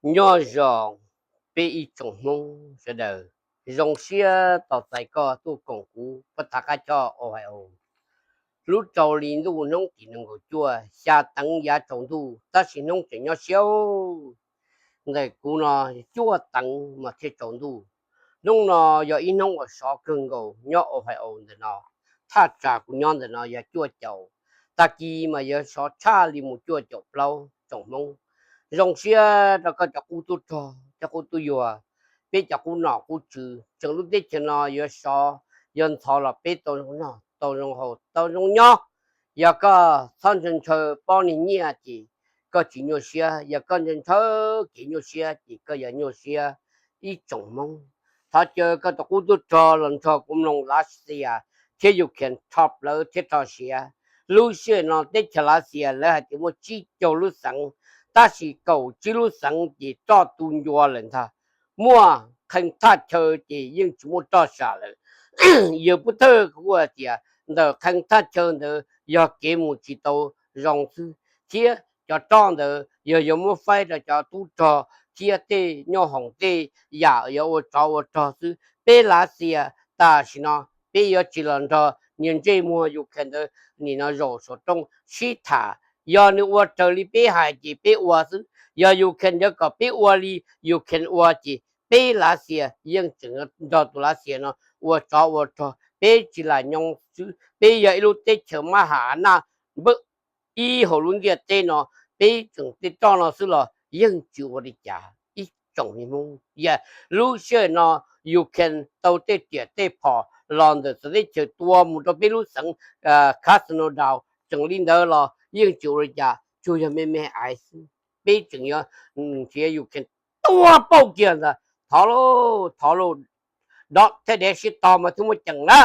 Nyob zoo peb ib tsoom Hmoob sawv daws, zoo siab tos txais koj tuaj koom kuv puag tom qab choj Ohio. Lub rau li ntuj hnub tim nees nkaum cuaj, xya teev yav tsaus ntuj, tab sis hnub tseem nyob siab. Ntawm kuv no cuaj teev mas thiaj tsaus ntuj. Hnub no yog ib hnub uas sov kawg nkaus nyob Ohio ntawm no. Thaj tsam kuv nyob ntawm no yog cuaj caum, tag kis mas yuav sov tshaj li mus cuaj caum plaub tsoom Hmoob. Zoo siab rau koj cov qub tub rog, cov qub tub yuag, peb cov qub nom qub tswv, tseem lub teb chaws no yuav sov yuav ntxhov los peb tau zoo noj, tau zoo haus, tau zoo nyob. Yog koj txhob ntshaw ntshaw pob niag nyiaj ces koj tsis nyuaj siab, yog koj ntshaw ntshaw kev nyuaj siab ces koj yuav nyuaj siab ib tsoom Hmoob. Thov caw koj tus qub tub rog los nrog kuv mloog Lav Xias thiab Ukraine rho plawv thiab rho siav. Lub sij hawm no teb chaws Lav Xias lawv hais tias muaj tsib caug lub xeev, tab sis kaum tsib lub xeev ces roj tu ncua lawm ntag. Muaj qee thaj chaw ces yeej tsis muaj roj sam lawm. Yawg Pub Thawj kuj hais tias ntawm qee thaj chaw ntawd yog kev mus tsis tau zoo xwb, thiab cov roj ntawd yog yuav muab faib rau cov tub rog thiab tej nyoob hoom tej yam yuav ua tsov ua rog xwb. Peb Lav Xias tam sim no peb yuav tsis los nrog niag ntsej muag Ukraine ntawd nim no zaum saum rooj sib tham. Yog nws ua raws li peb hais ces peb ua xwb, yog Ukraine ntawd kom peb ua li Ukraine ua ces peb Lav Xias yeej tseem nrog tus Lav Xias no ua tsov ua rog. Peb tsis lam nyoo xwb, peb yog ib lub teb chaws mab ham naj npawb ib hauv lub ntiaj teb no, peb tseem tej roj no xwb los yeej tsis ua li cas ib tsoom Hmoob. Yog lub sij hawm no Ukraine tau tej riam tej phom los ntawm txawv teb chaws tua mus rau peb lub xeev Krasnodar, tseem li ntawd los yeej tsis ua li cas, tsuas yog me me aiv xwb. Peb tseem yuav nrhiav Ukraine tua pauj kiag ntag. Thov lauj, thov lauj, dob thiab dev sib tog mas thiaj muaj ceem na.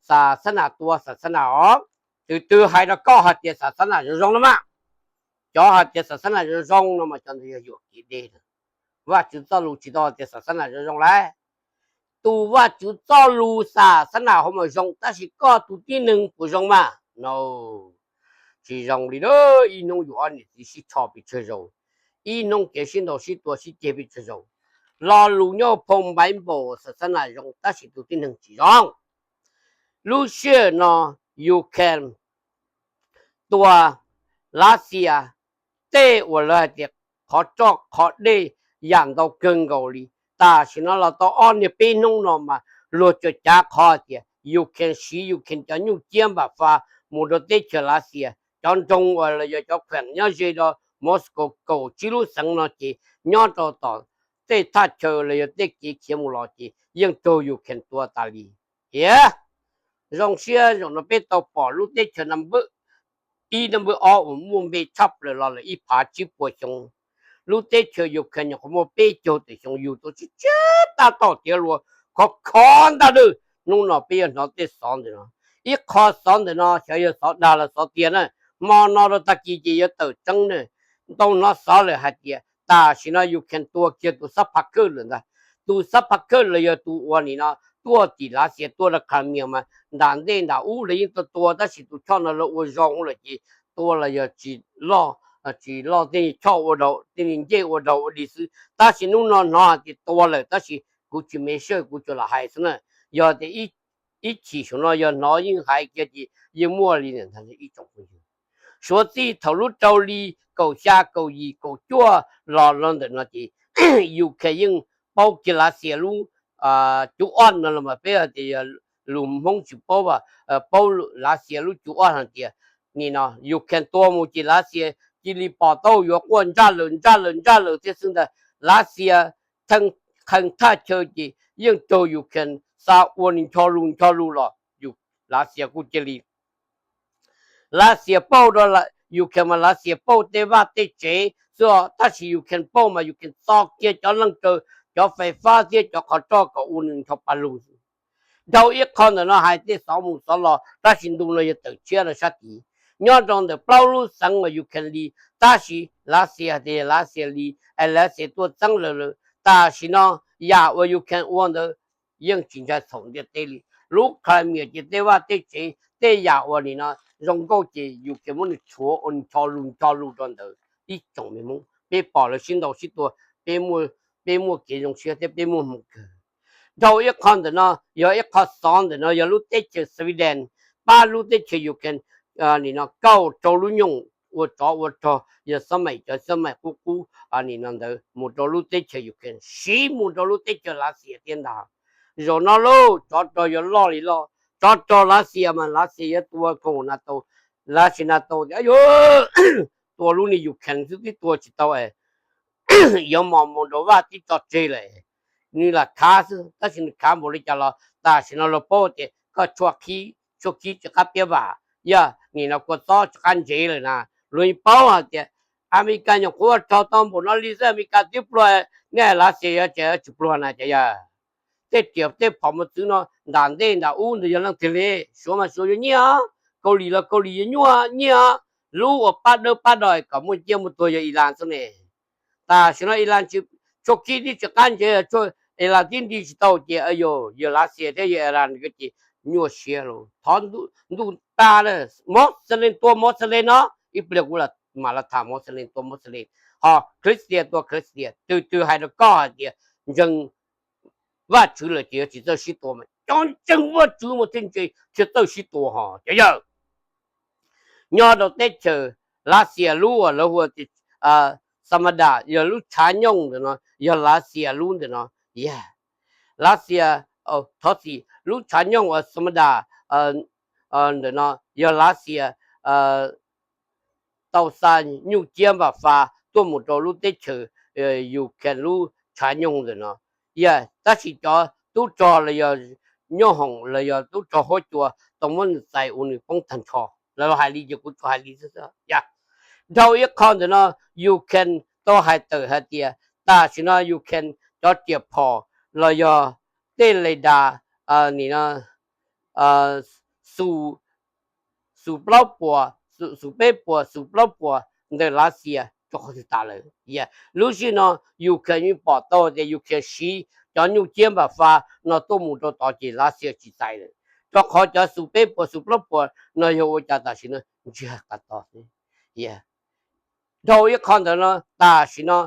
Xam xab nas tua xam xab nas os. Tus twg hais rau koj hais tias xam xab nas zoo zoo no mas, cov hais tias xam xab nas zoo zoo no mas cov ntawd yog yuam kev deb. Vajtswv txoj lus tsis tau hais tias xam xab nas zoo zoo lauj. Tus Vajtswv txoj lus xam xab nas hauv mas zoo, tab sis koj tus tib neeg puas zoo mas? No, tsis zoo li na. Ib hnub yus ob niam txiv sib tsho pes tsawg zaus, ib hnub kev sib ntaus sib tua sib ceg pes tsawg zaus. Lo lus nyob phau Npaiv Npaum xam xab nas zoo tab sis tus tib neeg tsis zoo. Lub sij hawm no Ukraine tua Lav Xias tej uas lawv hais tias qhov roj qhov dej yam ntau kawg nkaus li. Tam sim no los tau ob niag peb hnub no mas luag tsuas cav qhov hais tias Ukraine siv Ukraine cov nyuj ciab npam fa mus rau teb chaws Lav Xias. Cov nroog uas los yog cov khuam nyob ze rau Moscow kaum tsib lub xeev no ces nyob rau tom tej thaj chaw los yog tej kev khiav mus los ces yeej raug Ukraine tua tas li. Tias zoo siab zaum no peb tau pom lub teb chaws no npawb ib no npawb ob uas muaj npe tshaj plaws los lawm ib phav tsib puas xyoo. Lub teb chaws Ukraine nyuam qhuav muaj peb caug tawm xyoo yug tau tshiab tshiab tab tom tiav luas khov khov ntaj dwj. Hnub no peb yuav hnov tej xov ntawm no. Ib qho xov ntawm no xyov yog xov dag los xov tiag na. Hmo no rau tag kis ces yuav tawm tseeb na. Tau hnov xov lawm hais tias tam sim no Ukraine tua kiag tus xab pha khawj lawm ntag. Tus xab pha khawj los yog tus uas nim no tuaj tim Lav Xias tuaj rau Crimea mas nram ntej nram ub lawv yeej tua tua, tab sis tus choj no lawv ua zoo lawm ces tua los yog tsis loj, tsis loj tej choj ua rau tej ncej ua rau ua dig xwb. Tab sis hnub no hnov hais tias tua lawm, tab sis kuv tsis me sawj, kuv tsuas lam hais xwb na. Yog tias ib chim saum no yog hnov yeej hais kiag ces yeej muaj li ntag ib tsoom phooj ywg. Suav txij thaum lub rau li kaum xya kaum yim kaum cuaj los los ntawm no ces Ukraine yeej paub kiag Lav Xias lub cub ob no los mas peb hais tias yog lus Hmoob tsis paub, paub Lav Xias lub cub ob hais tias nim no Ukraine tua mus ces Lav Xias cia li pom tau yuav quaj ntsaj lawm ntsaj lawm ntsaj lawm thiab xwb ntag. Lav Xias qee thaj chaw ces yeej raug Ukraine xa ua nws ncho lus ncho lus los Lav Xias kuj cia li Lav Xias pauj rau Ukraine mas Lav Xias pauj tej vaj tej tsev xwb os, tab sis Ukraine pauj mas Ukraine txo kiag cov leej kaw, cov fais fab thiab cov qhov roj kom ua nws ncho pa lug. Dhau ib qho ntawm no hais tej xov mus xov los, tab sis ntu no yog tawm tshiab rau sab tid. Nyob rau ntawm plaub lub xeev uas Ukraine li, tab sis Lav Xias tias Lav Xias li, es Lav Xias tuaj txeeb lawv lawm. Tam sim no yam uas Ukraine ua ntawd yeej tsis ntshai txhaum ntiaj teb li. Lub Crimea ces tej vaj tej tsev tej yam uas nim no zoo nkauj ces Ukraine muab nws tshuav ua ncho lus ncho lus rau ntawd. Ib tsoom me Hmoob, peb pom lawv sib ntaus sib tua peb muaj kev zoo siab thiab peb muaj hmoo kawg. Dhau ib qho ntawm no yog ib qho xov ntawm no yog lub teb chaws Sweden pab lub teb chaws Ukraine nim no kauj rau lub nyoog ua tsov ua rog yog xab maim cov xab maim qub qub nim no ntawd mus rau lub teb chaws Ukraine siv mus rau lub teb chaws Lav Xias thiab ntag. Zaum no lauj, tsov rog yuav loj li loj, tsov rog Lav Xias mas Lav Xias yuav tua koom NATO, Lav Xias NATO tias yuav tua lub niag Ukraine xwb twb tua tsis tau es yuav mos mus nrau vaj tib tso tseg lawm. Nws lam khav xwb tab sis nws khav npaum li cas los tam sim no luag paub tias koj tshuaj khib tshuaj khib tsis qab piab vam, yog nim no kua txob tsis qab ntsev lawm na. Luag yeej paub hais tias Amelikas nyuam qhuav ua rog tau npaum no li xwb Amelikas twb pluag, nej Lav Xias yuav tsis pluag na cov yawg. Tej riam tej phom mos txwv no nram ntej nram ub ntawd yog leej twg li? Suav mas Suav yuav nyiaj, Kaus Lim los Kaus Lim yuav nyuaj nyiaj, lub uas pab dawb pab do kom muaj ciaj muaj tuag yog Iran xwb ne. Tam sim no Iran tsis, tshuaj khib tib tsis qab ntsev, Iran tib nti tsis tau ces yog Lav Xias thiab yog Iran ces nyuaj siab lauj. Thov ntuj pab na, Moslem tua Moslem no, ib pliag kuv mam los tham Moslem tua Moslem, ho Christian tua Christian, twg twg hais rau koj hais tias ntseeg Vajtswv lawm ces yuav tsis txawj sib tua mas cov ntseeg Vajtswv mas thiaj ntse thiaj txawj sib tua ho cov yawg. Nyob rau teb chaws Lav Xias lub uas lawv hu tias Samada yog lub tshav nyooj ntawm no, yog Lav Xias lub ntawm no, yog Lav Xias, thov txim, lub tshav nyooj uas Samada ntawm no yog Lav Xias tau xa nyuj ciab npam fa tuaj mus rau lub teb chaws Ukraine lub tshav nyooj ntawm no. Yog tab sis cov tub rog los yog nyoob hoom los yog tub rog huab cua tau muab nws txais ua nws poob tag nrho. Lawv hais li ces kuv tsuas hais li xwb. Dhau ib qho ntawm no Ukraine tau hais tawm hais tias tam sim no Ukraine cov riam phom los yog tej le das nim no xu xus plaub puas, xus peb puas, xus plaub puas ntawm Lav Xias rau qhov twg tas lawm. Lub sij no Ukraine yeej pom tau tias Ukraine siv cov nyuj ciab npam fa no tuaj mus rau tod ces Lav Xias tsis txais lawm, rau qhov cov xus peb puas xus plaub puas no yog ua cas tam sim no ntsiag qas to xwb. Dhau ib qho ntawm no tam sim no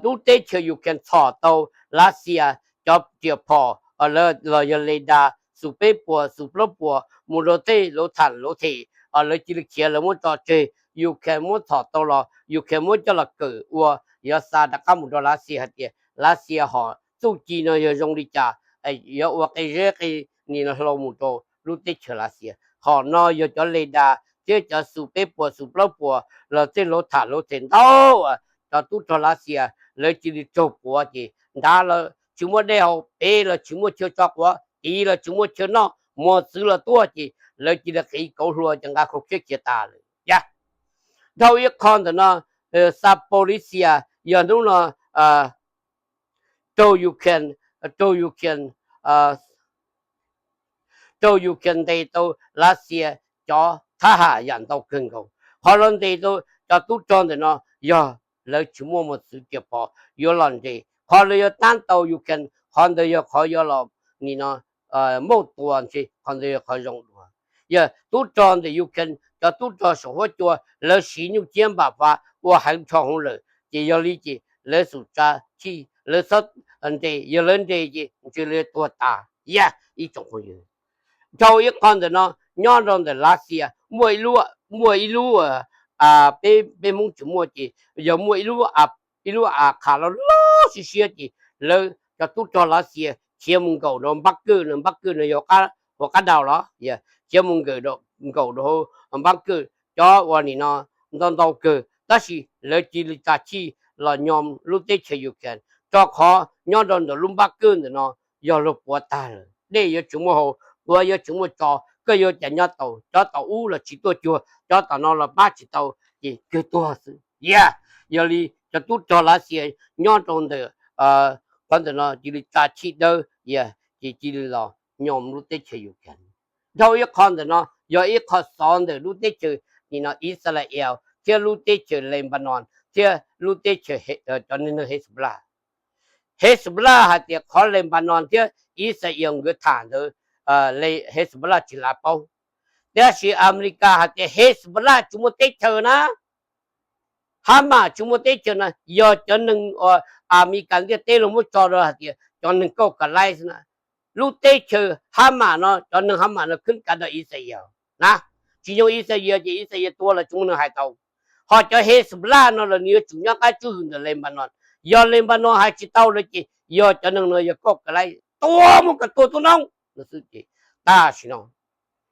lub teb chaws Ukraine txhom tau Lav Xias cov riam phom los yog le das xus peb puas xus plaub puas mus rau tej luv tham luv them, lawv cia li khiav lawv muab tso tseg. Ukraine muab txhom tau los Ukraine muab coj los kawm ua, yuav xa rov qab mus rau Lav Xias hais tias Lav Xias hom txuj ci no yog zoo li cas, yuav ua qe zeb qe nim no hlau mus rau lub teb chaws Lav Xias. Hom no yog cov le das thiab cov xus peb puas xus plaub puas los tej luv tham luv them ntau, cov tub rog Lav Xias lawv cia li raug puav ces nrad los tsis muaj dej haus, pem los tsis muaj chaw tso quav, tid los tsis muaj chaw noj, mos txwv los tuaj ces lawv cia li qiv kauv hlua ces nqa khau khiab khiav tas lawm. Dhau ib qho ntawm no Zaporizhzhia yog hnub no raug Ukraine, raug Ukraine, raug Ukraine ntes tau Lav Xias cov thab ham yam ntau kawg nkaus. Qhov lawv ntes tau cov tub rog ntawm no yog lawv tsis muaj mos txwv riam phom yuav los nres. Qhov lawv yuav tab tau Ukraine qhov ntawd yog qhov yuav los nim no muaj tua ntshe qhov ntawd yog qhov zoo dua. Yog tub rog ntawm Ukraine cov tub rog saum huab cua lawv siv nyuj ciab npam fa ua heev nrho hauv lawm ces yog li ces lawv xum tsa chij lawv txhob nres, yog lawv nres ces ntshe lawv tuag tas. Yog ib tsoom phooj ywg, dhau ib qho ntawm no nyob rau ntawm Lav Xias muaj ib lub, muaj ib lub peb Hmoob tsis muaj ces yog muaj ib lub, ib lub a khas loj loj siab siab ces lawv cov tub rog Lav Xias khiav mus nkaum rau npab kwj no, npab kwj no yog hauv qab dau los khiav mus nkaum rau npab kwj cov uas nim no ntau ntau kawg tab sis lawv cia li tsa chij los nyom lub teb chaws Ukraine rau qhov nyob rau ntawm lub npab kwj ntawm no yog luag puav tag lawm, dej yuav tsis muaj haus, quav yuav tsis muaj tso, koj yuav cas nyob tau, cov tom ub los tsis tuaj cuag, cov tom no los pab tsis tau ces kawg tuag xwb. Yog li cov tub rog Lav Xias nyob rau ntawm qhov ntawm no cia li tsa chij dawb ces cia li los nyom lub teb chaws Ukraine. Dhau ib qho ntawm no yog ib qho xov ntawm lub teb chaws nim no Israel thiab lub teb chaws Lebanon thiab lub teb chaws cov neeg Hezbollah. Hezbollah hais tias qhov Lebanon thiab Israel nkawd tham ntawd Hezbollah tsis lav paub, tiam sis Amelikas hais tias Hezbollah tsis muaj teb chaws na. Hamas tsis muaj teb chaws no, yog cov neeg uas Amelikas ntiaj teb los muab tso rau hais tias cov neeg kauj ka laib xwb na. Lub teb chaws Hamas no, cov neeg Hamas no khwb kav nrog Israel na. Tsis yoog Israel ces Israel tua los tsis muaj neeg hais tau. Ho cov Hezbollah no los nws yuav tsum nyob qab tswj hwm ntawm Lebanon. Yog Lebanon hais tsis tau lawm ces yog cov neeg no yog kauj ka laib, tua mus kom tuag tuaj noob no xwb ces tam sim no.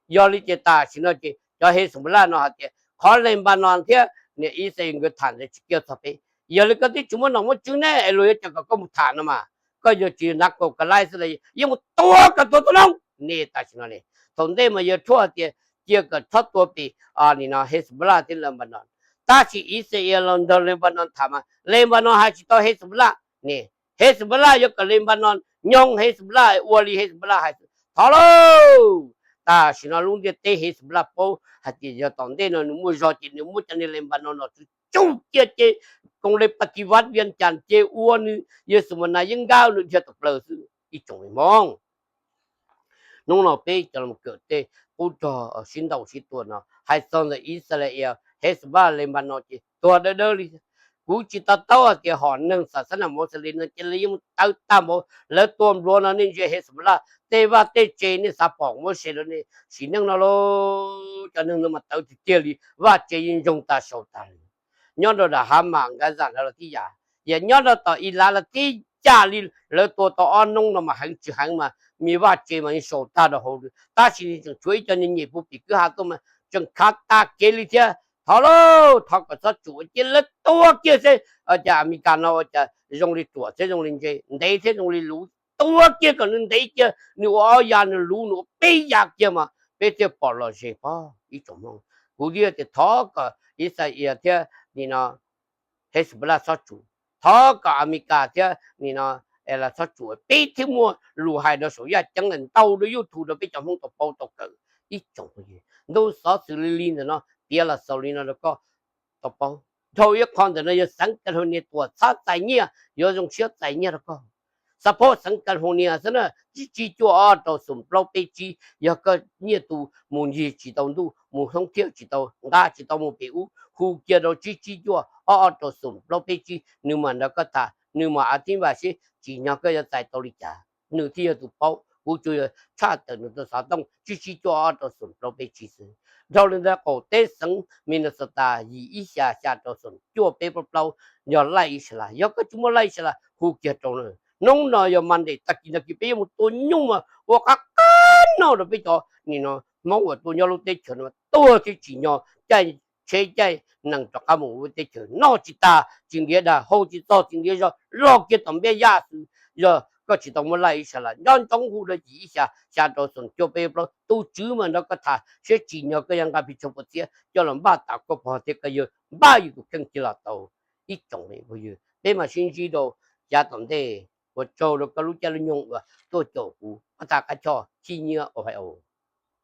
Yog li ces tam sim no ces cov Hezbollah no hais tias qhov Lebanon thiab niam Israel nkawd tham ntawd tsis kiag txog peb. Yog li koj twb tsis muaj nom muaj tswv ne es luag yuav coj kom koj mus tham no mas, koj yog tsis nav kauj ka laib xwb los yeej mus tua kom tuag tuaj noob ne tam sim no ne. Thaum ntej mas yawg Trump hais tias cia kom txhob tua pem nim no Hezbollah thiab Lebanon, tab sis Israel los nrog Lebanon tham mas Lebanon hais tsis tau Hezbollah ne. Hezbollah yuav kom Lebanon nyoog Hezbollah ua li Hezbollah hais. Thov lauj, tam sim no lub ntiaj teb Hezbollah paub hais tias yog tom ntej no nws muaj zog ces nws muab cov niag Lebanon no tsw tsuj cia ces koom li pas tis vaj vias cas ces ua nws yawg xus mas nas yeeb nkab nws dhia tawm plaws xwb ib tsoom Hmoob. Hnub no peb cov los kawm tej qub rog sib ntaus sib tua no hais txog ntawm Israel, Hezbollah, Lebanon ces tuag dawb dawb li. Kuv tsis to taub hais tias hom neeg xam xab nas Moslem no ces lawv yeej tawv tag npaum, lawv tua npluav no nej ntsia Hezbollah tej vaj tej tse nej xav pom muab se rau nej sim neej no lauj. Cov neeg no mas tawv tiag tiag li, vaj tse yeej ntsoog tag saud tag li. Nyob rau nram Hamas Gaza ntawd los tib yam, yam nyob rau tom Iran los tib yam li. Lawv tua tau ob hnub no mas heev tsis heev mas me vaj tse mas yeej saum tag rau hauv, tab sis tseem tshuav ib co nyuam nyem puag pem kwj ha tuaj mas tseem khav tag kev li thiab. Thov lauj, thov kom txhob tsum cia lawv tua kiag seb. Cas Amelikas no ua cas zoo li ruam thiab zoo li ntse, ntev thiab zoo li luv, tua kiag kom nws ntev kiag, nws ua ob yav nws luv nws ua peb yav kiag mas peb thiaj pom lom zem pob ib tsoom Hmoob. Kuv thiaj tias thov kom Israel thiab nim no Hezbollah txhob tsum, thov kom Amelikas thiab nim no Iran txhob tsum, peb thiaj muaj lus hais rau saum yaj ceeb ntau rau YouTube rau peb cov Hmoob tau paub tau kawm ib tsoom. Ntuj xov xwm li li ntawm no piav los xaus li no rau koj tau paub. Dhau ib qho ntawm no yog xeev California tuam txhab txais nyiaj, yuav zoo siab txais nyiaj rau koj. Xav pab xeev California xwb na, tsib tsib cuaj ob rau xoom plaub peb tsib. Yog koj nyiaj tus mus ncig tsis tau ntuj, mus thoob thiab tsis tau nqab, tsis tau mus pem ub, hu kiag rau tsib tsib cuaj ob ob rau xoom plaub peb tsib, nws mam nrog koj tham, nws mam a thib npaj seb tsim nyog koj yuav txais tau li cas, nws thiaj yog tus paub. Kuv tsuas yog tshaj tawm nws tus xov tooj tsib tsib cuaj ob rau xoom plaub peb tsib xwb. Dhau li ntawd qaum teb xeev Minnesota yim ib xya xya rau xoom cuaj peb plaub plaub, yog laj ib sab las. Yog koj tsis muaj laj ib sab las hu kiag rau na. Hnub no yog Monday, tag kis no kis peb yuav mus tua nyuj mas ua qab qab no rau peb cov nim no Hmoob uas tuaj nyob lub teb chaws no tuag thiab tsim nyog caij tsheb caij nees rov qab mus ua teb chaws, noj tsis tag tsis ntiav dag, haus tsis txog tsis ntiav zog, los kiag tom npiaj yaj xwb. Yog koj tsis tau muaj laj ib sab las, nco ntsoov hu rau yim ib xya xya rau xoom cuaj peb plaub, tus tswv mas nrog koj tham seb tsim nyog koj yuav nqa pes tsawg pua txiab coj los npaj tas koj pog thiab koj yawg, npaj yus tus kheej cia los tau ib tsoom phooj ywg. Peb mam sib ntsib rau yav tom ntej. Ua tsaug rau koj lub caij lub nyoog uas tuaj caum kuv, pab tas qab choj khib nyiab Ohio.